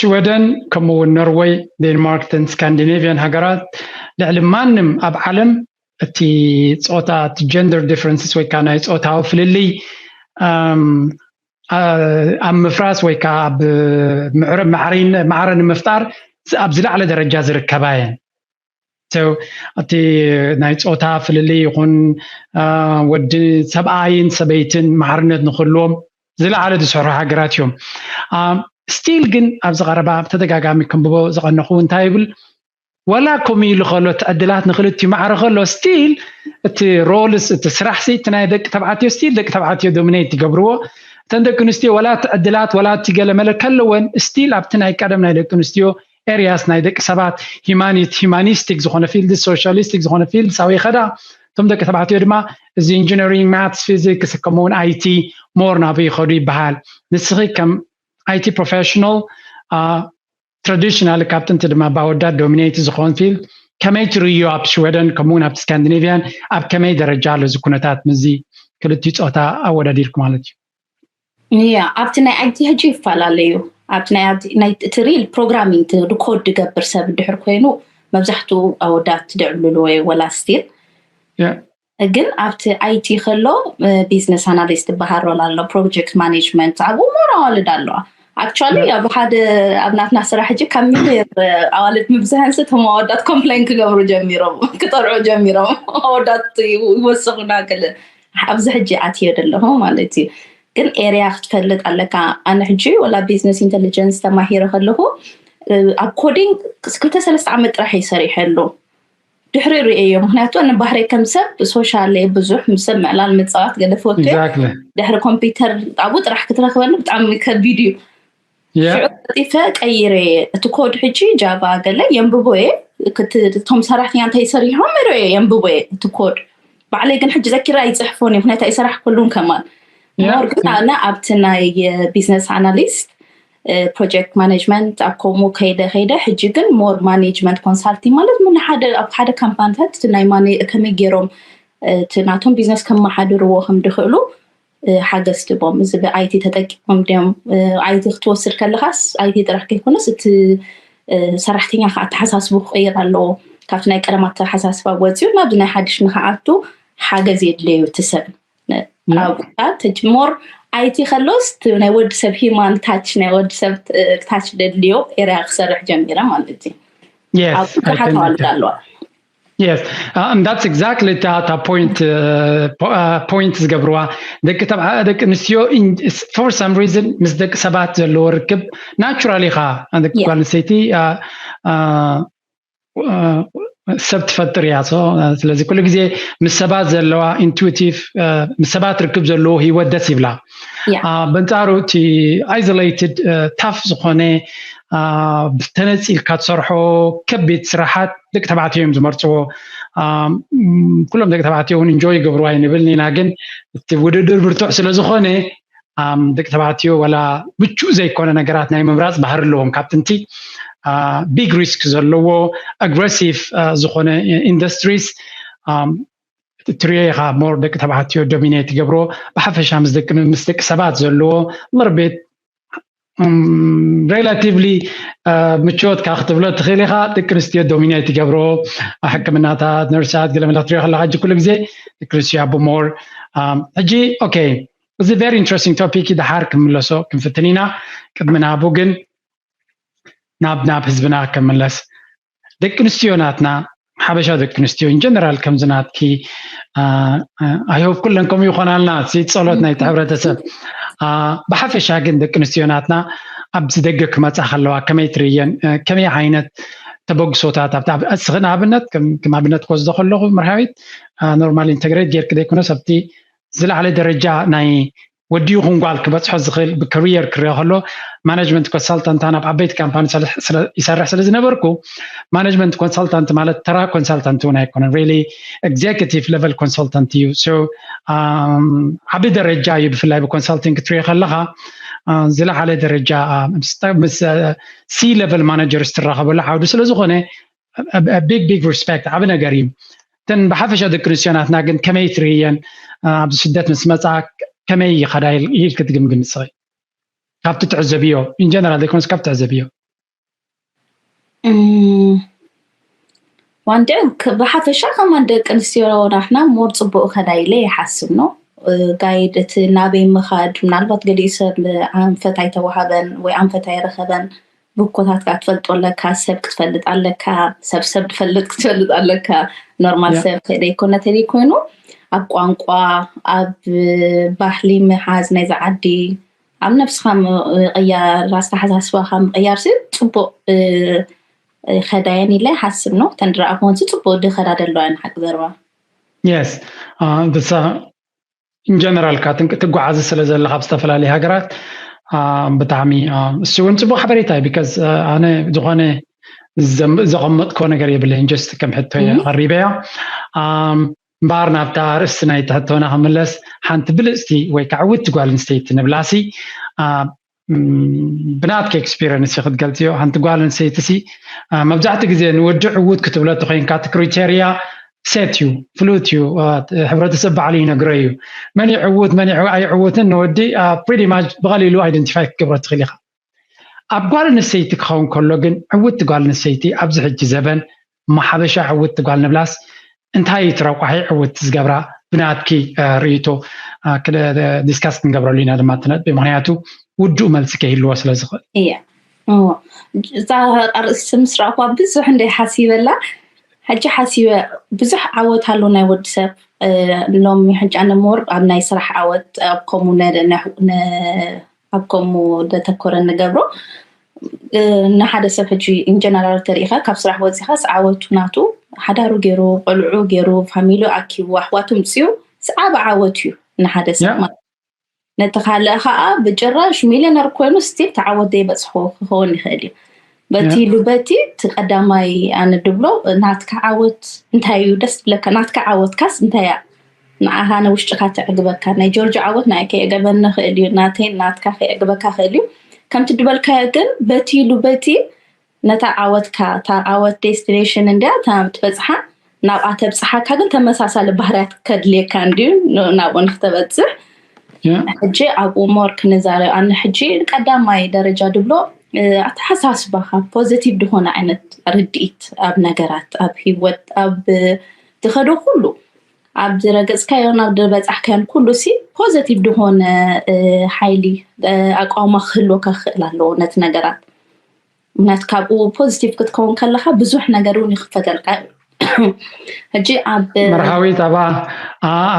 ሽወደን ከምኡ እውን ኖርወይ፣ ዴንማርክ፣ ተን ስካንዲኔቪያን ሃገራት ልዕሊ ማንም ኣብ ዓለም እቲ ጾታ፣ እቲ ጀንደር ዲፍረንስስ ወይ ከዓ ናይ ጾታዊ ፍልልይ ኣብ ምፍራስ ወይ ከዓ ኣብ ምዕረ ማዕረ ንምፍጣር ኣብ ዝለዓለ ደረጃ ዝርከባ እየን። እቲ ናይ ጾታ ፍልልይ ይኹን ወዲ ሰብኣይን ሰበይትን ማዕርነት ንክህልዎም ዝለዓለ ዝሰርሑ ሃገራት እዮም። ስቲል ግን ኣብዚ ቀረባ ብተደጋጋሚ ክንብቦ ዝቐነኹ እንታይ ይብል፣ ወላ ከምኡ ኢሉ ከሎ እቲ ዕድላት ንክልቲኡ ማዕረ ከሎ ስቲል እቲ ሮልስ እቲ ስራሕ ሲ እቲ ናይ ደቂ ተባዕትዮ ስቲል ደቂ ተባዕትዮ ዶሚኔት ይገብርዎ። እተን ደቂ ኣንስትዮ ወላ እቲ ዕድላት ወላ እቲ ገለመለ ከለወን ስቲል ኣብቲ ናይ ቀደም ናይ ደቂ ኣንስትዮ ኤሪያስ ናይ ደቂ ሰባት ሂማኒት ሂማኒስቲክ ዝኾነ ፊልድ ሶሻሊስቲክ ዝኾነ ፊልድ ሳዊ ይኸዳ። እቶም ደቂ ተባዕትዮ ድማ እዚ ኢንጂነሪንግ ማትስ ፊዚክስ ከምኡውን ኣይቲ ሞር ናበይ ይኸዱ ይበሃል። ንስኺ ከም ኣይቲ ፕሮፌሽናል ትራዲሽናል ካብ ጥንቲ ድማ ብኣወዳት ዶሚኔት ዝኾን ፊልድ ከመይ ትርእዮ ኣብ ሽወደን ከምኡውን ኣብቲ ስካንዲኔቪያን ኣብ ከመይ ደረጃ ኣሎ እዚ ኩነታት ምስዚ ክልቲኡ ፆታ ኣወዳዲርኩ ማለት እዩ? ያ ኣብቲ ናይ ኣይቲ ሕጂ ይፈላለዩ ኣብቲ ናይ ኣይቲ ናይ እቲ ሪል ፕሮግራሚንግ እቲ ኮድ ዝገብር ሰብ እንድሕር ኮይኑ መብዛሕትኡ ኣወዳት ድዕብልሉ ወይ ወላ ስቲል ግን ኣብቲ ኣይቲ ከሎ ቢዝነስ ኣናሊስት ዝበሃል ሮል ኣሎ ፕሮጀክት ማኔጅመንት ኣብኡ ሞር ኣዋልድ ኣለዋ ኣክቹዋሊ ኣብ ሓደ ኣብ ናትና ስራሕ ሕጂ ካብ ሚሊር ኣዋልድ ምብዝሐን ስቶም ኣወዳት ኮምፕሌን ክገብሩ ጀሚሮም ክጠርዑ ጀሚሮም ኣወዳት ይወስኹና ክል ኣብዚ ሕጂ ኣትዮ ዘለኹ ማለት እዩ ግን ኤርያ ክትፈልጥ ኣለካ ኣነ ሕጂ ወላ ቢዝነስ ኢንቴሊጀንስ ተማሂረ ከለኹ ኣብ ኮዲንግ ክልተ ሰለስተ ዓመት ጥራሕ ይሰሪሐሉ ድሕሪ ርእዮ ምክንያቱ ኣነ ባህሪ ከም ሰብ ሶሻል ብዙሕ ምስ ሰብ ምዕላል ምፅዋት ገለ ፈቱ ድሕሪ ኮምፒውተር ኣብኡ ጥራሕ ክትረክበኒ ብጣዕሚ ከቢድ እዩ ሽዑ ቀጢፈ ቀይረ እቲ ኮድ ሕጂ ጃቫ ገለ የንብቦ እየ እቶም ሰራሕተኛ እንታይ ሰሪሖም ርእዮ የንብቦ እየ እቲ ኮድ ባዕለይ ግን ሕጂ ዘኪረ ኣይፅሕፎን እየ ምክንያቱ ኣይሰራሕ ኩሉን ከማን ሞር ግን ኣነ ኣብቲ ናይ ቢዝነስ ኣናሊስት ፕሮጀክት ማኔጅመንት ኣብ ከምኡ ከይደ ከይደ ሕጂ ግን ሞር ማኔጅመንት ኮንሳልቲንግ ማለት ሙሉ ሓደ ኣብ ሓደ ካምፓኒታት እቲ ናይ ማኔ ከመይ ገይሮም እቲ ናቶም ቢዝነስ ከመሓድርዎ ከም ድኽእሉ ሓገዝ ትቦም እዚ ብኣይቲ ተጠቂሞም ድዮም ኣይቲ ክትወስድ ከለኻስ ኣይቲ ጥራሕ ከይኮነስ እቲ ሰራሕተኛ ከዓ ኣተሓሳስቡ ክቀይር ኣለዎ ካብቲ ናይ ቀደም ኣተሓሳስባ ወፂኡ ናብዚ ናይ ሓድሽ ንክኣቱ ሓገዝ የድለዩ እቲ ሰብ ኣብታት ሞር ኣይቲ ከሎስ ናይ ወዲ ሰብ ሂማን ታች ናይ ወዲ ሰብ ታች ደድልዮ ኤርያ ክሰርሕ ጀሚረ ማለት እዩ ኣብ ብዙሓት ኣዋልድ ኣለዋ Yes, uh, and that's exactly that uh, point uh, po- uh, point ዝገብርዋ ደቂ ተብዓ ደቂ ኣንስትዮ for some reason ምስ ደቂ ሰባት ዘለዎ ርክብ ናቹራሊ ኢኻ ደቂ ጓል ኣንስተይቲ ሰብ ትፈጥር እያ። ስለዚ ኩሉ ግዜ ምስ ሰባት ዘለዋ ኢንቱቲቭ ምስ ሰባት ርክብ ዘለዎ ህይወት ደስ ይብላ። በንጻሩ እቲ ኣይዞሌትድ ታፍ ዝኾነ ተነጺልካ ትሰርሖ ከቢድ ስራሓት ደቂ ተባዕትዮ እዮም ዝመርፅዎ። ኩሎም ደቂ ተባዕትዮ እውን ኢንጆይ ይገብሩ ኣይንብል ኢና፣ ግን እቲ ውድድር ብርቱዕ ስለዝኾነ ደቂ ተባዕትዮ ወላ ምቹእ ዘይኮነ ነገራት ናይ ምምራፅ ባህሪ ኣለዎም። ካብ ጥንቲ ቢግ ሪስክ ዘለዎ ኣግረሲቭ ዝኾነ ኢንዱስትሪስ ትሪዮ ኢኻ ሞር ደቂ ተባዕትዮ ዶሚኔት ይገብርዎ። ብሓፈሻ ምስ ደቂ ምስ ደቂ ሰባት ዘለዎ ምርቤት ሬላቲቭሊ ምችወትካ ክትብሎ ትኽእል ኢኻ። ደቂ ኣንስትዮ ዶሚኔት ይገብርዎ። ሕክምናታት፣ ነርሳት፣ ገለ መለ ክትሪኦ ከለካ ሕጂ ኩሉ ግዜ ደቂ ኣንስትዮ ኣብ ሞር ሕጂ ኦኬ እዚ ቨሪ ኢንትረስቲንግ ቶፒክ እዩ። ደሓር ክንምለሶ ክንፍትን ኢና። ቅድሚ ናብኡ ግን ናብ ናብ ህዝብና ክንምለስ ደቂ ኣንስትዮ ናትና ሓበሻ ደቂ ኣንስትዮ ኢንጀነራል ከምዚ ናትኪ ኣይሆፕ ኩለን ከምኡ ይኾናልና። ጸሎት ናይቲ ሕብረተሰብ ብሓፈሻ ግን ደቂ ኣንስትዮ ናትና ኣብዚ ደገ ክመፃ ከለዋ ከመይ ትርእየን? ከመይ ዓይነት ተበግሶታት ኣብቲ እስኺ ንኣብነት ከም ኣብነት ክወስዶ ከለኹ መርሃዊት ኖርማል ኢንተግሬት ጌርክ ዘይኮነስ ኣብቲ ዝለዓለ ደረጃ ናይ ወዲ ይኹን ጓል ክበፅሖ ዝኽእል ብካሪየር ክረአ ከሎ ማናጅመንት ኮንሳልታንት ናብ ዓበይቲ ካምፓኒ ይሰርሕ ስለ ዝነበርኩ ማናጅመንት ኮንሳልታንት ማለት ተራ ኮንሳልታንት እውን ኣይኮነን። ሪሊ ኤግዜኪቲቭ ሌቨል ኮንሳልታንት እዩ። ዓቢ ደረጃ እዩ። ብፍላይ ብኮንሳልቲንግ ክትሪኦ ከለኻ ዝለዓለ ደረጃ ምስ ሲ ሌቨል ማናጀርስ ትራኸበሉ ዓውዲ ስለ ዝኾነ ቢግ ቢግ ሪስፔክት ዓቢ ነገር እዩ። እተን ብሓፈሻ ደቂ ኣንስትዮ ናትና ግን ከመይ ትርእየን? ኣብዚ ስደት ምስ መፃ ከመይ ይኸዳ ኢልክ ትግምግም ንስኺ? ካብቲ ትዕዘብዮ ኢንጀነራል ዘይኮነስ ካብ ትዕዘብዮ ዋንድዕ ብሓፈሻ ከማን ደቂ ኣንስትዮ ናሕና ሞር ፅቡቅ ከዳ ኢለ ይሓስብ ነው። ጋይድ እቲ ናበይ ምኻድ ምናልባት ገሊኡ ሰብ ኣንፈት ኣይተዋሃበን ወይ ኣንፈት ኣይረኸበን። ብኮታት ከኣ ትፈልጦ ኣለካ፣ ሰብ ክትፈልጥ ኣለካ፣ ሰብ ሰብ ትፈልጥ ክትፈልጥ ኣለካ። ኖርማል ሰብ ከይደይኮነ ተደይኮይኑ ኣብ ቋንቋ፣ ኣብ ባህሊ ምሓዝ ናይዚ ዓዲ፣ ኣብ ነብስኻ ምቕያር፣ ኣስተሓሳስባኻ ምቕያር ሲ ጽቡቕ ከዳየን ኢለ ይሓስብ ነው። ተንድረኣኹን ሲ ጽቡቕ ድኸዳ ደለዋ ንሓቂ ዘርባ። የስ ብሳ ኢንጀነራል ካ ትጓዓዝ ስለ ዘለካ ኣብ ዝተፈላለዩ ሃገራት ብጣዕሚ እሱ እውን ፅቡቅ ሓበሬታ እዩ። ቢካዝ ኣነ ዝኾነ ዘቐመጥኮ ነገር የብለይን ጀስት ከም ሕቶ ቀሪበያ። እምበኣር ናብታ ርእስቲ ናይ ትሕቶና ክምለስ፣ ሓንቲ ብልፅቲ ወይ ከዓ ዕውቲ ጓል ኣንስተይቲ ንብላሲ ብናትኪ ኤክስፒሪንስ ክትገልፅዮ፣ ሓንቲ ጓል ኣንስተይቲ ሲ መብዛሕትኡ ግዜ ንወዲ ዕውት ክትብሎ ተኮይንካ እቲ ክሪቴርያ ሴት እዩ፣ ፍሉት እዩ። ሕብረተሰብ ባዕሉ ይነግሮ እዩ መን ይዕውት መን ኣይዕውትን። ንወዲ ፕሪቲ ማች ብቐሊሉ ኣይደንቲፋይ ክትገብሮ ትኽእል ኢኻ። ኣብ ጓል ኣንስተይቲ ክኸውን ከሎ ግን ዕውት ጓል ኣንስተይቲ ኣብዚ ሕጂ ዘበን ማሓበሻ ዕውት ጓል ንብላስ እንታይ እዩ ትረቋሒ ዕውት ዝገብራ ብናትኪ ርእይቶ ዲስካስ ክንገብረሉ ኢና ድማ ትነጥቢ። ምክንያቱ ውዱእ መልሲ ከይህልዎ ስለ ዝኽእል። እያ እዛ ርእሲ ምስ ረኣኹዋ ብዙሕ እንደ ሓሲበላ ሕጂ ሓሲበ ብዙሕ ዓወት ኣሎ ናይ ወዲ ሰብ። ሎሚ ሕጂ ኣነ ሞር ኣብ ናይ ስራሕ ዓወት ኣብ ከምኡ ኣብ ከምኡ ዘተኮረ ንገብሮ። ንሓደ ሰብ ሕጂ ኢንጀነራል ተሪኢኻ ካብ ስራሕ ወፂኻስ ዓወቱ ናቱ ሓዳሩ ገይሩ ቆልዑ ገይሩ ፋሚሊ ኣኪቡ ኣሕዋቱ ምፅኡ ዝዓበ ዓወት እዩ ንሓደ ሰብ ማለት። ነቲ ካልእ ከዓ ብጭራሽ ሚሊዮነር ኮይኑ ስቲል ተዓወት ዘይበፅሑ ክኸውን ይኽእል እዩ። በቲ ኢሉ በቲ እቲ ቀዳማይ ኣነ ድብሎ ናትካ ዓወት እንታይ እዩ ደስ ዝብለካ? ናትካ ዓወትካስ እንታይ እያ? ንዓኻ ንውሽጥካ ተዕግበካ። ናይ ጆርጆ ዓወት ንዓይ ከየዕገበኒ ይኽእል እዩ፣ ናተይ ናትካ ከየዕግበካ ይኽእል እዩ። ከምቲ ድበልካዮ ግን በቲ ኢሉ በቲ ነታ ዓወትካ እታ ዓወት ዴስቲኔሽን እንድያ እታ ትበፅሓ ናብኣ ተብፅሓካ ግን ተመሳሳሊ ባህርያት ከድልየካ እንድዩ ናብኡ ንክተበፅሕ። ሕጂ ኣብኡ ሞር ክንዛረብ ኣነ ሕጂ ቀዳማይ ደረጃ ድብሎ ኣተሓሳስባኻ ፖዘቲቭ ድኾነ ዓይነት ርድኢት ኣብ ነገራት ኣብ ሂወት ኣብ ዝኸዶ ኩሉ ኣብ ዝረገፅካዮን ኣብ ዝበፃሕካዮን ኩሉ ሲ ፖዘቲቭ ድኾነ ሓይሊ ኣቃውማ ክህልወካ ክኽእል ኣለዎ ነቲ ነገራት። ምክንያቱ ካብኡ ፖዚቲቭ ክትከውን ከለካ ብዙሕ ነገር እውን ይክፈተልካ እዩ። ሕጂ ኣብ መርሃዊት ኣባ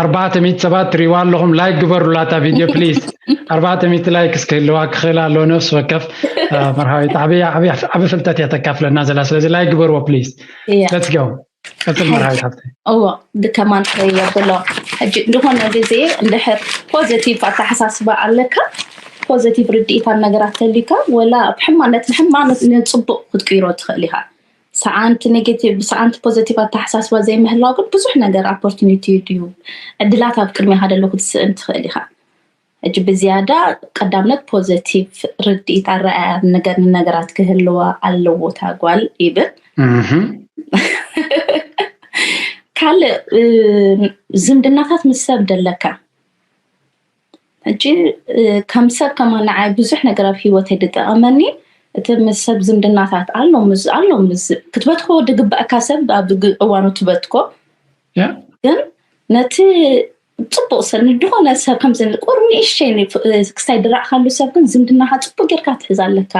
ኣርባዕተ ሚእቲ ሰባት ትሪዋ ኣለኹም ላይክ ግበሩላታ ቪድዮ ፕሊዝ። ኣርባዕተ ሚእቲ ላይክ እስከ ህልዋ ክኽእል ኣለዎ ነፍሲ ወከፍ። መርሃዊት ዓብያ ዓቢ ፍልጠት እያ ተካፍለና ዘላ ስለዚ ላይክ ግበርዎ ፕሊዝ። Let's go። ቀፅል መርሃዊት ሓብተይ። እዎ ብከማን የብሎ። ሕጂ ዝኾነ ግዜ እንድሕር ፖዘቲቭ ኣተሓሳስባ ኣለካ ፖዘቲቭ ርድኢት ኣብ ነገራት ተሊካ ወላ ብሕማነት ንሕማነት ንፅቡቅ ክትቅይሮ ትኽእል ኢኻ። ሰኣንቲ ኔጌቲቭ ብሰኣንቲ ፖዘቲቭ ኣተሓሳስባ ዘይምህላው ግን ብዙሕ ነገር ኣፖርቱኒቲ ድዩ ዕድላት ኣብ ቅድሜኻ ደሎ ክትስእን ትኽእል ኢኻ። ሕጂ ብዝያዳ ቀዳምነት ፖዘቲቭ ርድኢት ኣረኣያ ነገር ንነገራት ክህልዋ ኣለዎ እታ ጓል ይብል። ካልእ ዝምድናታት ምስ ሰብ ደለካ ሕጂ ከም ሰብ ከማ ንዓይ ብዙሕ ነገር ኣብ ሂወተይ ዝጠቐመኒ እቲ ምስ ሰብ ዝምድናታት ኣሎ ኣሎ ክትበትኮ ድግበእካ ሰብ ኣብ እዋኑ ትበትኮ ግን ነቲ ፅቡቅ ሰብ ንድኾነ ሰብ ከምዚ ቁሩብ ንእሽተይ ክስታይ ድራእካሉ ሰብ ግን ዝምድናካ ፅቡቅ ጌርካ ትሕዝ ኣለካ።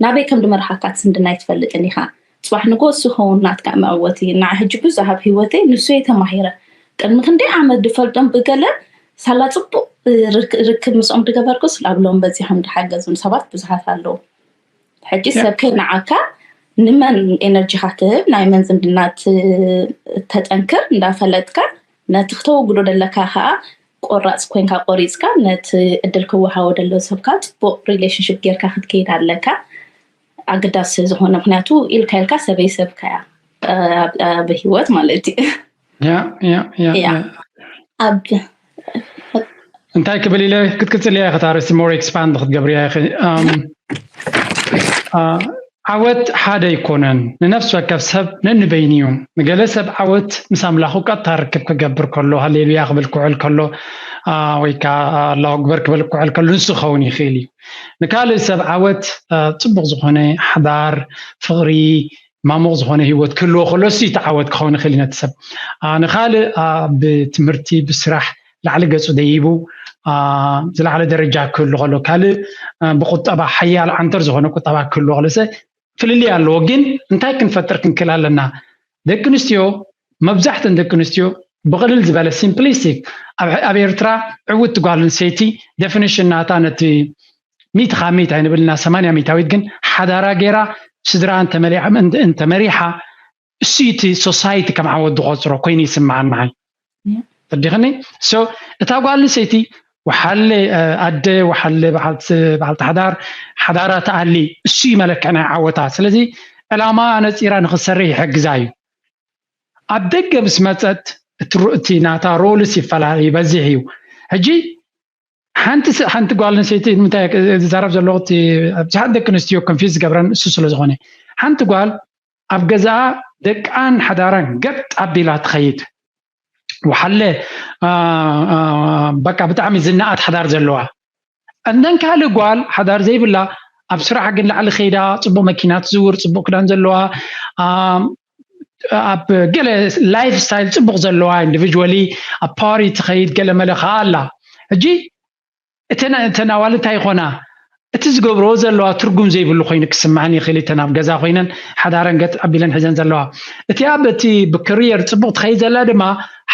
ናበይ ከም ድመርሓካ ዝምድና ኣይትፈልጥን ኢካ። ፅባሕ ንጎ እሱ ኸውን ናትካ መዕወቲ። ንዓ ሕጂ ብዙሕ ኣብ ሂወተይ ንሱ እየ ተማሂረ። ቅድሚ ክንደይ ዓመት ድፈልጦም ብገለ ሳላ ፅቡቅ ርክብ ምስኦም ድገበርኩስ ኣብ ሎም በፂሖም ድሓገዙን ሰባት ብዙሓት ኣለዉ። ሕጂ ሰብ ከይነዓካ ንመን ኤነርጂካ ትህብ ናይ መን ዝምድና ተጠንክር እንዳፈለጥካ ነቲ ክተወግዶ ደለካ ከዓ ቆራፅ ኮይንካ ቆሪፅካ ነቲ እድል ክወሃቦ ደሎ ሰብካ ፅቡቅ ሪሌሽንሽፕ ጌርካ ክትከይድ ኣለካ። ኣገዳሲ ዝኾነ ምክንያቱ ኢልካ ኢልካ ሰበይ ሰብካ እያ ኣብ ህይወት ማለት እዩ። ያ ያ ያ ያ። ኣብ እንታይ ክብል ኢለ ክትቅፅል እያ ከታርሲ ሞር ኤክስፓንድ ክትገብር እያ ኢኺ። ዓወት ሓደ ኣይኮነን። ንነፍሲ ወከፍ ሰብ ነንበይኑ እዩ። ንገለ ሰብ ዓወት ምስ ኣምላኹ ቀጥታ ርክብ ክገብር ከሎ ሃሌሉያ ክብል ክውዕል ከሎ ወይ ከዓ ኣላሁ ኣክበር ክብል ክውዕል ከሎ ንሱ ክኸውን ይኽእል እዩ። ንካልእ ሰብ ዓወት ፅቡቅ ዝኾነ ሓዳር፣ ፍቕሪ፣ ማሙቕ ዝኾነ ህይወት ክህልዎ ከሎ እሱ ይተዓወት ክኸውን ይኽእል እዩ ነቲ ሰብ። ንኻልእ ብትምህርቲ ብስራሕ ላዕሊ ገፁ ደይቡ ዝለዓለ ደረጃ ክህሉ ከሎ፣ ካልእ ብቁጠባ ሓያል ዓንተር ዝኾነ ቁጠባ ክህልዎ ከሎ፣ ፍልልይ ኣለዎ። ግን እንታይ ክንፈጥር ክንክእል ኣለና? ደቂ ኣንስትዮ፣ መብዛሕተን ደቂ ኣንስትዮ ብቕልል ዝበለ simplistic፣ ኣብ ኤርትራ ዕውት ጓል ኣንስተይቲ definition ናታ ነቲ ሚእቲ ካብ ሚእቲ ኣይንብልና፣ ሰማንያ ሚእታዊት ግን ሓዳራ ገይራ ስድራ እንተመሪሓ እሱ እቲ society ከም ዓወት ዝቆፅሮ ኮይኑ ይስምዓኒ ንዓይ። ተዲኽኒ እታ ጓል ኣንስተይቲ ወሓለ ኣደ፣ ወሓለ በዓልቲ ሓዳር፣ ሓዳራ ትኣሊ፣ እሱ እዩ መለክዕ ናይ ዓወታ። ስለዚ ዕላማ ነፂራ ንክትሰርሕ ይሕግዛ እዩ። ኣብ ደገ ምስ መፀት እቲ ናታ roles ይፈላለ ይበዝሕ እዩ። ሕጂ ሓንቲ ሓንቲ ጓል ኣንስተይቲ ንምንታይ ዝዛረብ ዘለኹ፣ ብዙሓት ደቂ ኣንስትዮ confuse ዝገብረን እሱ ስለ ዝኾነ፣ ሓንቲ ጓል ኣብ ገዛኣ ደቃን ሓዳራን ገጥ ኣቢላ ትኸይድ፣ ወሓለ በቃ ብጣዕሚ ዝነኣድ ሓዳር ዘለዋ። እንደን ካልእ ጓል ሓዳር ዘይብላ፣ ኣብ ስራሕ ግን ላዕሊ ከይዳ፣ ፅቡቅ መኪና ትዝውር፣ ፅቡቅ ክዳን ዘለዋ፣ ኣብ ገለ lifestyle ፅቡቅ ዘለዋ፣ individually ኣብ party ትኸይድ፣ ገለ መለ ከዓ ኣላ። ሕጂ እተን ኣዋልድ እንታይ ይኾና? እቲ ዝገብርኦ ዘለዋ ትርጉም ዘይብሉ ኮይኑ ክስምዐን ይኽእል። እተን ኣብ ገዛ ኮይነን ሓዳረን ገጥ ኣቢለን ሒዘን ዘለዋ፣ እቲኣ በቲ ብክርየር ፅቡቅ ትኸይድ ዘላ ድማ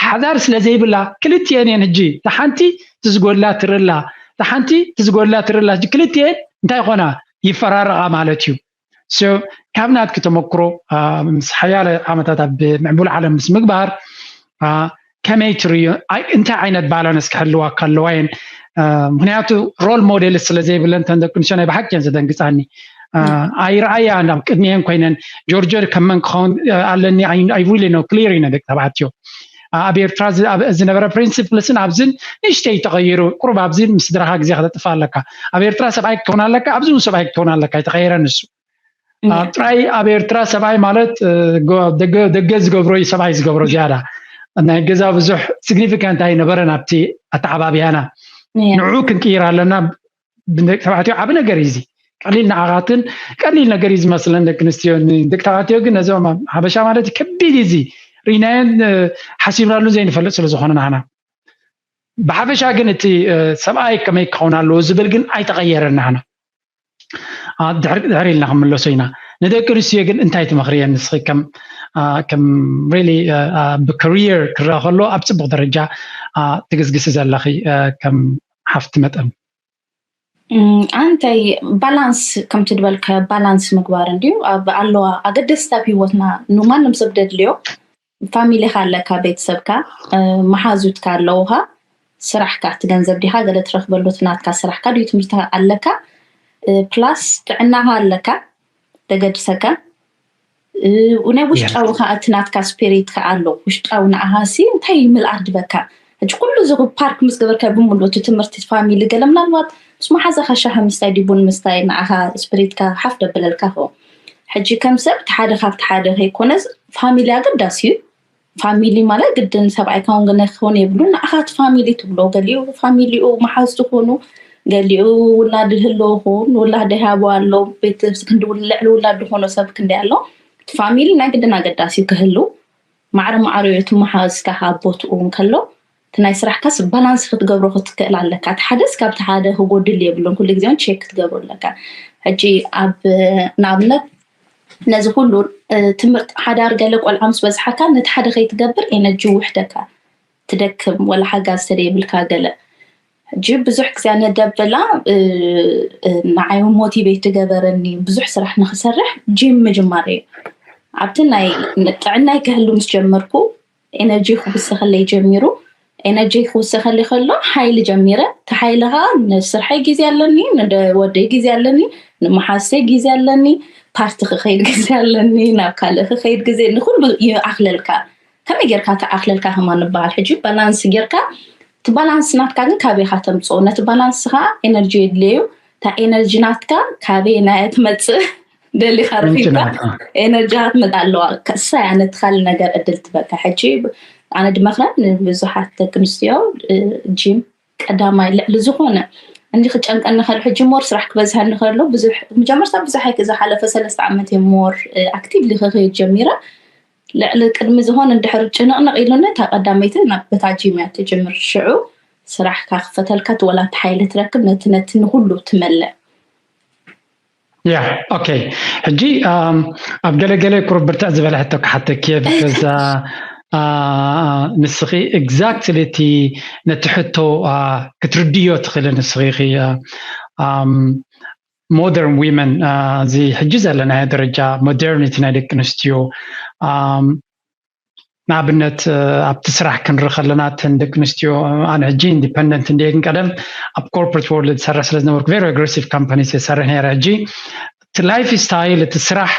ሓዳር ስለ ዘይብላ፣ ክልቲኤን እየን። ሕጂ እታ ሓንቲ ትዝጎድላ ትርላ፣ እታ ሓንቲ ትዝጎድላ ትርላ። ሕጂ ክልቲኤን እንታይ ይኾና? ይፈራረቓ ማለት እዩ። ካብ ናትኪ ተመክሮ፣ ምስ ሓያለ ዓመታት ኣብ ምዕቡል ዓለም ምስ ምግባር፣ ከመይ ትርእዮ? እንታይ ዓይነት balance ክሕልዋ ከለዋ እየን? ምክንያቱ role model ስለ ዘይብለን፣ ተን ደቂ ኣንስትዮ ናይ ብሓቂ እየን ዘደንግፃኒ። ኣይረኣያ ናብ ቅድሚኤን ኮይነን፣ ጆርጆ ከም መን ክኸውን ኣለኒ? I really know clear እዩ። ደቂ ተባዕትዮ ኣብ ኤርትራ ዝነበረ principle ስን ኣብዝን ንእሽተይ ተቐይሩ፣ ቁሩብ ኣብዝን ምስ ስድራኻ ግዜ ክተጥፋ ኣለካ። ኣብ ኤርትራ ሰብኣይ ክትከውን ኣለካ፣ ኣብዚ እውን ሰብኣይ ክትከውን ኣለካ። ኣይተቐየረን እሱ። ጥራይ ኣብ ኤርትራ ሰብኣይ ማለት ደገ ዝገብሮ እዩ፣ ሰብኣይ ዝገብሮ ዝያዳ። ናይ ገዛ ብዙሕ significant ኣይነበረን ኣብቲ ኣተዓባብያና። ንዑ ክንቅይር ኣለና። ብደቂ ተባዕትዮ ዓቢ ነገር እዩ እዚ። ቀሊል ንዓኻትን ቀሊል ነገር እዩ ዝመስለን ደቂ ኣንስትዮ። ደቂ ተባዕትዮ ግን ነዞም ሓበሻ ማለት ከቢድ እዩ እዚ። ርኢናዮን ሓሲብናሉን ዘይንፈልጥ ስለ ዝኾነ ንዓና። ብሓፈሻ ግን እቲ ሰብኣይ ከመይ ክኸውን ኣለዎ ዝብል ግን ኣይተቐየረን ንዓና። ድሕሪ ኢልና ክንምለሶ ኢና። ንደቂ ኣንስትዮ ግን እንታይ ትመኽርየን ንስኺ? ከም ከም really ብካሪየር ክረአ ከሎ ኣብ ፅቡቅ ደረጃ ትግስግሲ ዘለኺ ከም ሓፍቲ መጠን። ኣንታይ ባላንስ ከምቲ ድበልካ ባላንስ ምግባር እንድዩ። ኣብ ኣለዋ ኣገደስቲ ኣብ ህይወትና ንማንም ሰብ ደድልዮ፣ ፋሚሊኻ ኣለካ፣ ቤተሰብካ፣ መሓዙትካ ኣለውኻ፣ ስራሕካ እቲ ገንዘብ ዲኻ ገለ ትረክበሉ፣ እቲ ናትካ ስራሕካ ድዩ፣ ትምህርቲ ኣለካ፣ ፕላስ ጥዕናኻ ኣለካ ደገድሰካ። ናይ ውሽጣዊ ከዓ እቲ ናትካ ስፒሪት ከዓ ኣሎ። ውሽጣዊ ንኣሃሲ እንታይ ምልኣት ድበካ። ሕጂ ኩሉ እዚ ፓርክ ምስ ገበርካ ብምሉ እቲ ትምህርቲ ፋሚሊ ገለ ምናልባት ምስ መሓዛኻ ሻሂ ምስታይ ዲቡን ምስታይ ንኣኻ ስፒሪትካ ሓፍ ደብለልካ ኸ። ሕጂ ከም ሰብ እቲ ሓደ ካብቲ ሓደ ከይኮነስ ፋሚሊ ኣገዳሲ እዩ። ፋሚሊ ማለት ግድን ሰብኣይካ እውን ገለ ክኸውን የብሉ። ንኣኻ እቲ ፋሚሊ ትብሎ ገሊኡ ፋሚሊኡ መሓዝ ዝኾኑ ገሊኡ ውላድ ህልዎ ክውን ውላድ ሃቦ ኣሎ ቤተሰብ ክንዲ ልዕሊ ውላድ ዝኾኖ ሰብ ክንዲ ኣሎ። ፋሚሊ ናይ ግድን ኣገዳሲ ክህሉ ማዕረ ማዕረ እዩ። እቲ መሓዝካ ኣብ ቦትኡ እንከሎ እቲ ናይ ስራሕካስ ባላንስ ክትገብሮ ክትክእል ኣለካ። እቲ ሓደስ ካብቲ ሓደ ክጎድል የብሉን። ኩሉ ግዜ ቸክ ክትገብሮ ኣለካ። ሕጂ ኣብ ንኣብነት ነዚ ኩሉ ትምህርቲ ሓዳር ገለ ቆልዓ ምስ በዝሓካ ነቲ ሓደ ከይትገብር ኤነርጂ ውሕደካ ትደክም ወላ ሓጋዝ ተደይብልካ ገለ ሕጂ ብዙሕ ግዜ ነደብላ ንዓይ ሞቲቬት ትገበረኒ ብዙሕ ስራሕ ንክሰርሕ ጂም ምጅማር እዩ። ኣብቲ ናይ ጥዕናይ ክህሉ ምስ ጀመርኩ ኤነርጂ ክውሰኸለይ ጀሚሩ። ኤነርጂ ክውሰኸለይ ከሎ ሓይሊ ጀሚረ። እቲ ሓይሊ ከዓ ንስርሐይ ግዜ ኣለኒ፣ ንወደይ ግዜ ኣለኒ፣ ንመሓዝተይ ግዜ ኣለኒ፣ ፓርቲ ክኸይድ ግዜ ኣለኒ፣ ናብ ካልእ ክኸይድ ግዜ ንኩሉ ይኣኽለልካ። ከመይ ጌርካ ተኣኽለልካ ከማ ንበሃል ሕጂ ባላንስ ጌርካ እቲ ባላንስ ናትካ ግን ካበይ ኢኻ ተምፅኦ? ነቲ ባላንስ ከዓ ኤነርጂ የድልየዩ። እታ ኤነርጂ ናትካ ካበይ ናይ ትመፅእ ደሊኻ ረኺብካ ኤነርጂ ክትመጣ ኣለዋ። ከሳያ ነቲ ካልእ ነገር እድል ትበካ። ሕጂ ኣነ ድመኽረን ንብዙሓት ደቂ ኣንስትዮ ጂም ቀዳማይ ልዕሊ ዝኾነ እንዲ ክጨንቀኒ ከሎ ሕጂ ሞር ስራሕ ክበዝሐኒ ከሎ ብዙሕ መጀመርታ ብዙሕ ኣይክ ዝሓለፈ ሰለስተ ዓመት እዮም ሞር ኣክቲቭሊ ክኸይድ ጀሚረ። ልዕሊ ቅድሚ ዝኾነ እንድሕር ጭንቕንቕ ኢሉኒ እታ ቀዳመይቲ ናብ በታ ጂም እያ ትጅምር። ሽዑ ስራሕ ካክፈተልካ ትወላ ሓይሊ ትረክብ ነቲ ነቲ ንኩሉ ትመልእ። ያ ኦኬ። ሕጂ ኣብ ገለገለ ቁሩብ ብርትዕ ዝበለ ሕቶ ክሓተኪ እየ ብከዛ ንስኺ ኤግዛክትሊ እቲ ነቲ ሕቶ ክትርድዮ ትኽእሊ ንስኺ ኢኺ። ሞደርን ዊመን እዚ ሕጂ ዘለናዮ ደረጃ ሞደርኒቲ ናይ ደቂ ኣንስትዮ ንኣብነት ኣብቲ ስራሕ ክንርኢ ከለና እተን ደቂ ኣንስትዮ ኣነ ሕጂ ኢንዲፐንደንት እንደ ግን ቀደም ኣብ ኮርፖሬት ወርልድ ዝሰርሕ ስለ ዝነበርኩ ቨሪ ኣግሬሲቭ ካምፓኒስ የሰርሕ ነይረ። ሕጂ እቲ ላይፍ ስታይል እቲ ስራሕ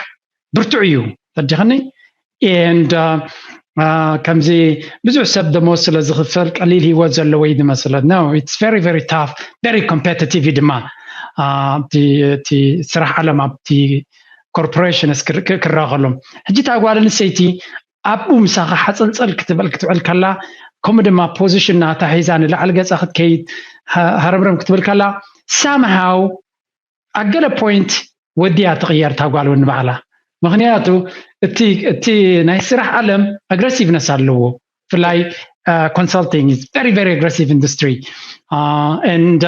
ብርቱዕ እዩ ተዲኸኒ and ከምዚ ብዙሕ ሰብ ደሞዝ ስለ ዝኽፈል ቀሊል ህይወት ዘለዎ እዩ ዝመስለ no it's very very tough very competitive እዩ ድማ እቲ ስራሕ ዓለም ኣብቲ ኮርፖሬሽንስ ክረኣ ከሎ ሕጂ እታ ጓል ኣንስተይቲ ኣብኡ ምሳኻ ሓፀልፀል ክትበል ክትውዕል ከላ ከምኡ ድማ ፖዚሽን ናታ ሒዛ ንላዕሊ ገፃ ክትከይድ ሃረምረም ክትብል ከላ ሳምሃው ኣብ ገለ ፖይንት ወዲያ ትቕየር እታ ጓል እውን ንባዕላ ምክንያቱ እቲ ናይ ስራሕ ዓለም ኣግረሲቭነስ ኣለዎ ብፍላይ consulting is very very aggressive industry and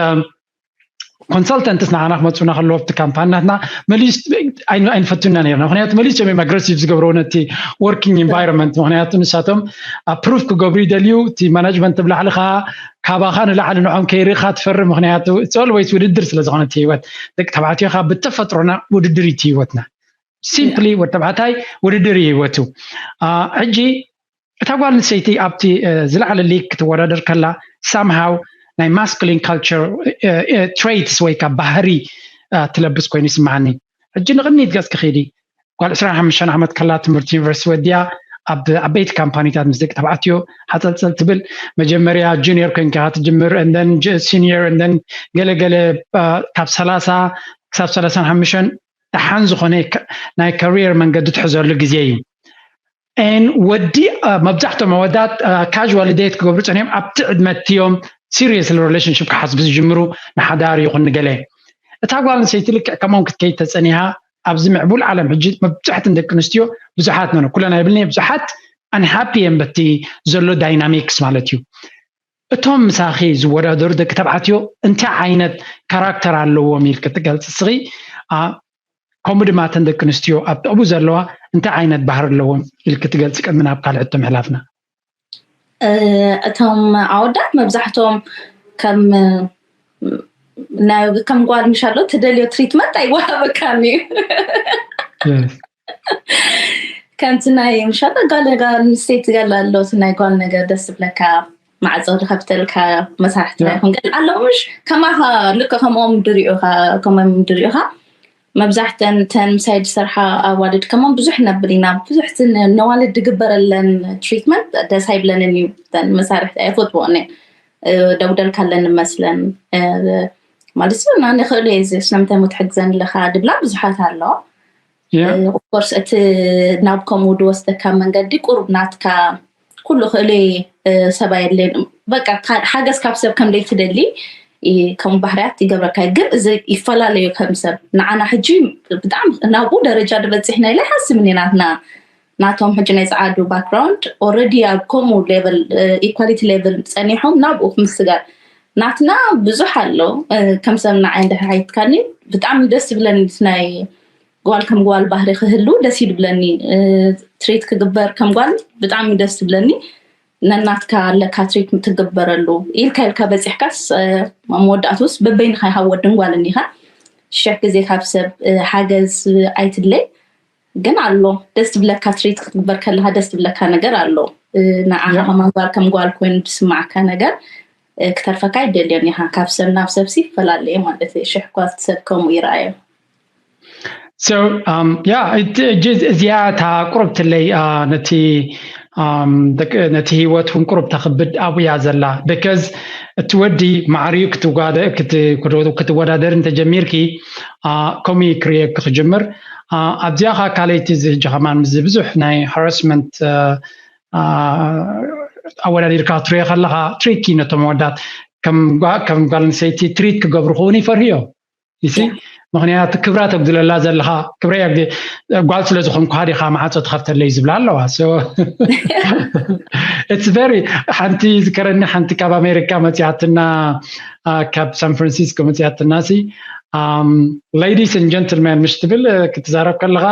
consultants ንዓና ክመፁና ከለዎ ኣብቲ ካምፓኒ ናትና መሊስ ኣይንፈቱና ነርና ምክንያቱ መሊሶም እዮም ኣግረሲቭ ዝገብረዎ ነቲ working environment ምክንያቱ ንሳቶም ፕሩፍ ክገብሩ ይደልዩ እቲ ማናጅመንት ብላዕሊ ከዓ ካባኻ ንላዕሊ ንዖም ከይርኢኻ ትፈርም ምክንያቱ it's always ውድድር ስለ ዝኾነ እቲ ህይወት ደቂ ተባዕትዮ ከዓ ብተፈጥሮና ውድድር እዩ ህይወትና simply ወዲ ተባዕታይ ውድድር እዩ ህይወቱ ሕጂ እታ ጓል ኣንስተይቲ ኣብቲ ዝለዓለ ሊግ ክትወዳደር ከላ ሳምሃው ናይ ማስኩሊን ካልቸር ትሬትስ ወይ ካብ ባህሪ ትለብስ ኮይኑ ይስምዓኒ ሕጂ ንቕድሚት ገጽ ክኺዲ ጓል ዕስራን ሓሙሽተን ዓመት ከላ ትምህርቲ ዩኒቨርሲቲ ወዲያ ኣብ ዓበይቲ ካምፓኒታት ምስ ደቂ ተባዕትዮ ሓፀልፀል ትብል መጀመርያ ጁኒየር ኮይንካ ትጅምር እንደን ሲኒየር እንደን ገለገለ ካብ ሰላሳ ክሳብ ሰላሳን ሓሙሽተን ደሓን ዝኾነ ናይ ካሪየር መንገዲ ትሕዘሉ ግዜ እዩ ን ወዲ መብዛሕቶም ኣወዳት ካዋል ዴት ክገብሩ ፀኒሖም ኣብቲ ዕድመትዮም ሲሪየስ ሪሌሽንሽፕ ክሓስቡ ዝጅምሩ ንሓዳር ይኹን ንገለ እታ ጓል ኣንሰይቲ ልክዕ ከምኦም ክትከይድ ተፀኒሃ ኣብዚ ምዕቡል ዓለም ሕጂ መብዛሕትን ደቂ ኣንስትዮ ብዙሓት ነን ኩለን ኣይብልን ብዙሓት ኣንሃፒ እየን በቲ ዘሎ ዳይናሚክስ ማለት እዩ እቶም ምሳኺ ዝወዳደሩ ደቂ ተባዕትዮ እንታይ ዓይነት ካራክተር ኣለዎም ኢልክ ትገልፂ እስኺ ከምኡ ድማ እተን ደቂ ኣንስትዮ ኣብ ጥቕቡ ዘለዋ እንታይ ዓይነት ባህሪ ኣለዎም ኢልክ ትገልፂ ቅድሚ ናብ ካልእ ሕቶ ምሕላፍና እቶም ኣወዳት መብዛሕትኦም ከም ከም ጓል ምሻሎ ትደልዮ ትሪትመንት ኣይወሃበካን እዩ ከምቲ ናይ ምሻሎ ጓል ኣንስተይቲ ገለ ኣሎ ናይ ጓል ነገር ደስ ዝብለካ ማዕፆ ዝኸፍተልካ መሳርሕቲ ይኹን ገለ ኣለዉ ምሽ ከማኻ ልክ ከምኦም ድሪኡኻ ከምኦም ድሪኡኻ መብዛሕተን ተን ምሳይ ዝሰርሓ ኣዋልድ ከማን ብዙሕ ነብል ኢና ብዙሕ ነዋልድ ዝግበረለን ትሪትመንት ደስ ኣይብለንን እዩ ተን መሳርሕቲ ኣይፈትዎን ደጉደልካ ኣለኒ መስለን ማለት እዩ እና ንኽእሉ እየ እዚ ስለምንታይ ሞ ትሕግዘን ኣለኻ ድብላ ብዙሓት ኣለዋ ኦፍኮርስ እቲ ናብ ከምኡ ዝወስደካ መንገዲ ቁሩብ ናትካ ኩሉ ክእለ ሰብኣይ የድልየን በቃ ሓገዝ ካብ ሰብ ከም ደይትደሊ ከምኡ ባህርያት ይገብረካ ግን እዚ ይፈላለዩ ከም ሰብ ንዓና ሕጂ ብጣዕሚ ናብኡ ደረጃ ዝበፅሕና ኢለ ሓስብኒ ናትና ናቶም ሕጂ ናይ ፀዓዱ ባክግራውንድ ኦረዲ ኣብ ከምኡ ሌቨል ኢኳሊቲ ሌቨል ፀኒሖም ናብኡ ክምስጋር ናትና ብዙሕ ኣሎ ከም ሰብ ንዓይ እንድሕር ሓይትካኒ ብጣዕሚ ደስ ዝብለኒ ናይ ጓል ከም ጓል ባህሪ ክህሉ ደስ ይድብለኒ ትሪት ክግበር ከም ጓል ብጣዕሚ ደስ ዝብለኒ ነናትካ ኣለካ ትሪት ትግበረሉ ኢልካ ኢልካ በፂሕካስ መወዳእቱስ በበይንካ ይሃብ ወድን ጓልን ኢኻ ሽሕ ግዜ ካብ ሰብ ሓገዝ ኣይትድለይ ግን ኣሎ ደስ ትብለካ ትሪት ክትግበር ከለካ ደስ ትብለካ ነገር ኣሎ ንዓኻ ከማን ጓል ከም ጓል ኮይኑ ዝስማዓካ ነገር ክተርፈካ ይደልዮን ኢኻ ካብ ሰብ ናብ ሰብሲ ይፈላለየ ማለት እዩ ሽሕ ኳ ሰብ ከምኡ ይረኣዮ so um, yeah እዚኣ እታ ቁርብትለይ ነቲ ነቲ ህይወት እውን ቁሩብ ተኽብድ ኣብያ ዘላ because እቲ ወዲ ማዕርዩ ክትወዳደር እንተጀሚርኪ ከምኡ ክርእየኪ ክጅምር ኣብዚኣ ካ ካልኣይቲ እዚ ሕጂ ከማን ምስ ብዙሕ ናይ ሃረስመንት ኣወዳዲርካ ትሪኦ ከለካ ትሪኪ ነቶም ወዳት ከም ጓ- ከም ጓል ኣንስተይቲ ትሪት ክገብሩ ክውን ይፈርህዮ ይሲ ምክንያቱ ክብራ ተጉድለላ ዘለካ ክብረ ጓል ስለ ዝኾንኩ ዲኻ ማዓፆ ትኸፍተለይ ዝብላ ኣለዋ it's very ሓንቲ ዝከረኒ ሓንቲ ካብ ኣሜሪካ መፅያትና ካብ ሳን ፍራንሲስኮ መፅያትና ሲ ladies and gentlemen ምሽ ትብል ክትዛረብ ከለካ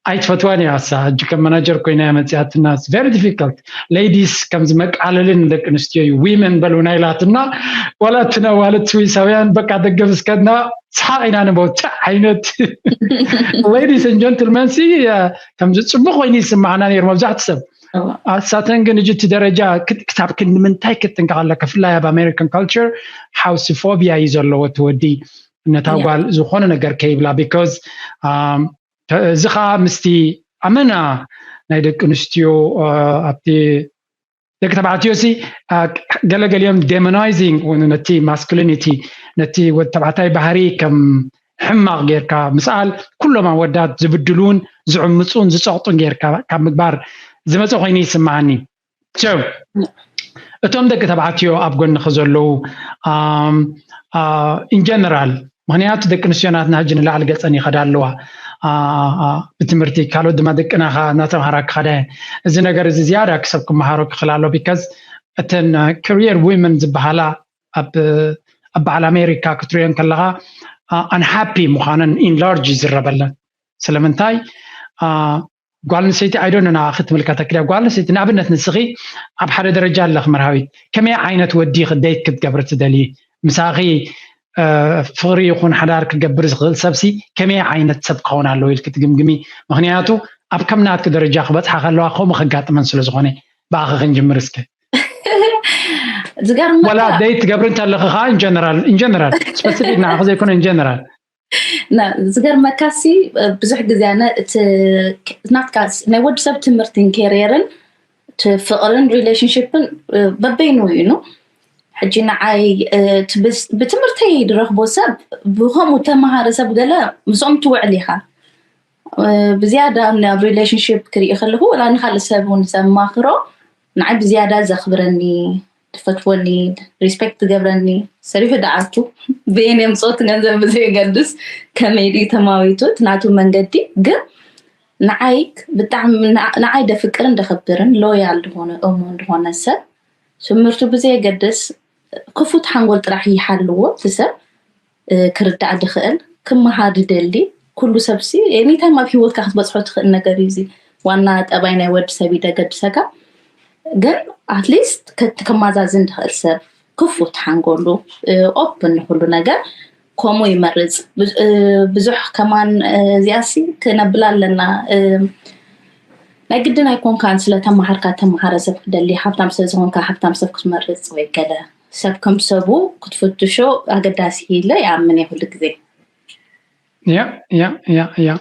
ኣይትፈትዋን እያ እሳ ሕጂ ከም መናጀር ኮይና እያ መፅያትና very difficult ladies ከምዚ መቃለልን ደቂ ኣንስትዮ እዩ women በልውና ኢላትና ዋላ እትና ዋለት ስዊሳውያን በቃ ደገ ምስከድና ሰሓቕ ኢና ንበውቲ ዓይነት ladies and gentlemen ሲ ከምዚ ፅቡቅ ኮይኑ ይስማዓና ነይሩ መብዛሕቲ ሰብ ኣሳተን ግን እጅ እቲ ደረጃ ክሳብ ክንዲ ምንታይ ክትጥንቀቕ ኣለካ ብፍላይ ኣብ ኣሜሪካን ካልቸር ሓውሲ ፎቢያ እዩ ዘለዎ እቲ ወዲ ነታ ጓል ዝኾነ ነገር ከይብላ because እዚ ከዓ ምስቲ ኣመና ናይ ደቂ ኣንስትዮ ኣብቲ ደቂ ተባዕትዮ ሲ ገለገሊኦም demonizing ነቲ masculinity ነቲ ወዲ ተባዕታይ ባህሪ ከም ሕማቕ ጌርካ ምስኣል ኩሎም ኣወዳት ዝብድሉን ዝዕምፁን ዝፀቕጡን ጌርካ ካብ ምግባር ዝመፀ ኮይኑ ይስማዓኒ እቶም ደቂ ተባዕትዮ ኣብ ጎንኺ ዘለዉ in general ምክንያቱ ደቂ ኣንስትዮ ናትና ሕጂ ንላዕሊ ገፀን ይኸዳ ኣለዋ ብትምህርቲ ካልኦት ድማ ደቅና እናተምሃራ ክኸዳ እየን እዚ ነገር እዚ ዝያዳ ክሰብ ክመሃሮ ክኽእል ኣሎ because እተን career women ዝበሃላ ኣብ በዓል ኣሜሪካ ክትሪኦን ከለካ unhappy ምዃነን in large ይዝረበለን ስለምንታይ ጓል ኣንስተይቲ I don't know ንዓኺ ትምልከተኪ ድያ ጓል ኣንስተይቲ ንኣብነት ንስኺ ኣብ ሓደ ደረጃ ኣለኺ መርሃዊት ከመይ ዓይነት ወዲ ኢኺ date ክትገብሪ ትደልዪ ምሳኺ ፍቕሪ ይኹን ሓዳር ክገብር ዝኽእል ሰብሲ ከመይ ዓይነት ሰብ ክኸውን ኣለዎ ኢልኪ ትግምግሚ ምኽንያቱ ኣብ ከም ናትኪ ደረጃ ክበፅሓ ከለዋ ከምኡ ከጋጥመን ስለ ዝኾነ ብኣኺ ክንጅምር እስከ ዝገርመካ date ትገብሪ እንተለኺ ከዓ in general in general specific ንዓኺ ዘይኮነ in general ዝገርመካ ሲ ብዙሕ ግዜ ኣነ እቲ ናትካ ናይ ወዲ ሰብ ትምህርትን ኬርየርን ፍቕርን relationship ን በበይኑ እዩ ሕጂ ንዓይ ብትምህርተይ ዝረኽቦ ሰብ ብከምኡ ተመሃረ ሰብ ገለ ምስኦም ትውዕል ኢኻ ብዝያዳ ኣብ relationship ክርኢ ከለኹ ወላ ንካልእ ሰብ እውን ዘማኽሮ ንዓይ ብዝያዳ ዘኽብረኒ ዝፈትወኒ respect ዝገብረኒ ሰሪሑ ደኣቱ ብየን የምፅኦት ገንዘብ ብዘየገድስ ከመይ ድዩ ተማዊቱ እቲ ናቱ መንገዲ ግን ንዓይ ብጣዕሚ ንዓይ ደፍቅርን ደኸብርን loyal ዝኾነ እሙን ዝኾነ ሰብ ትምህርቱ ብዘየገድስ ክፉት ሓንጎል ጥራሕ ይሓልዎ እቲ ሰብ ክርዳእ ዝኽእል ክመሃር ዝደሊ ኩሉ ሰብሲ anytime ኣብ ሂወትካ ክትበፅሖ ትኽእል ነገር እዩ እዚ ዋና ጠባይ ናይ ወዲ ሰብ ይደገድሰካ ግን at least ከማዛዝን ዝኽእል ሰብ ክፉት ሓንጎሉ open ንኩሉ ነገር ከምኡ ይመርፅ ብዙሕ ከማን እዚኣሲ ክነብላ ኣለና ናይ ግድን ኣይኮንካን ስለተማሃርካ ተማሃረ ሰብ ክደሊ ሃብታም ስለዝኮንካ ሃብታም ሰብ ክትመርፅ ወይ ገለ ሰብ ከም ሰቡ ክትፍትሾ ኣገዳሲ ኢለ ይኣምን እየ ኩሉ ግዜ ያ ያ ያ ያ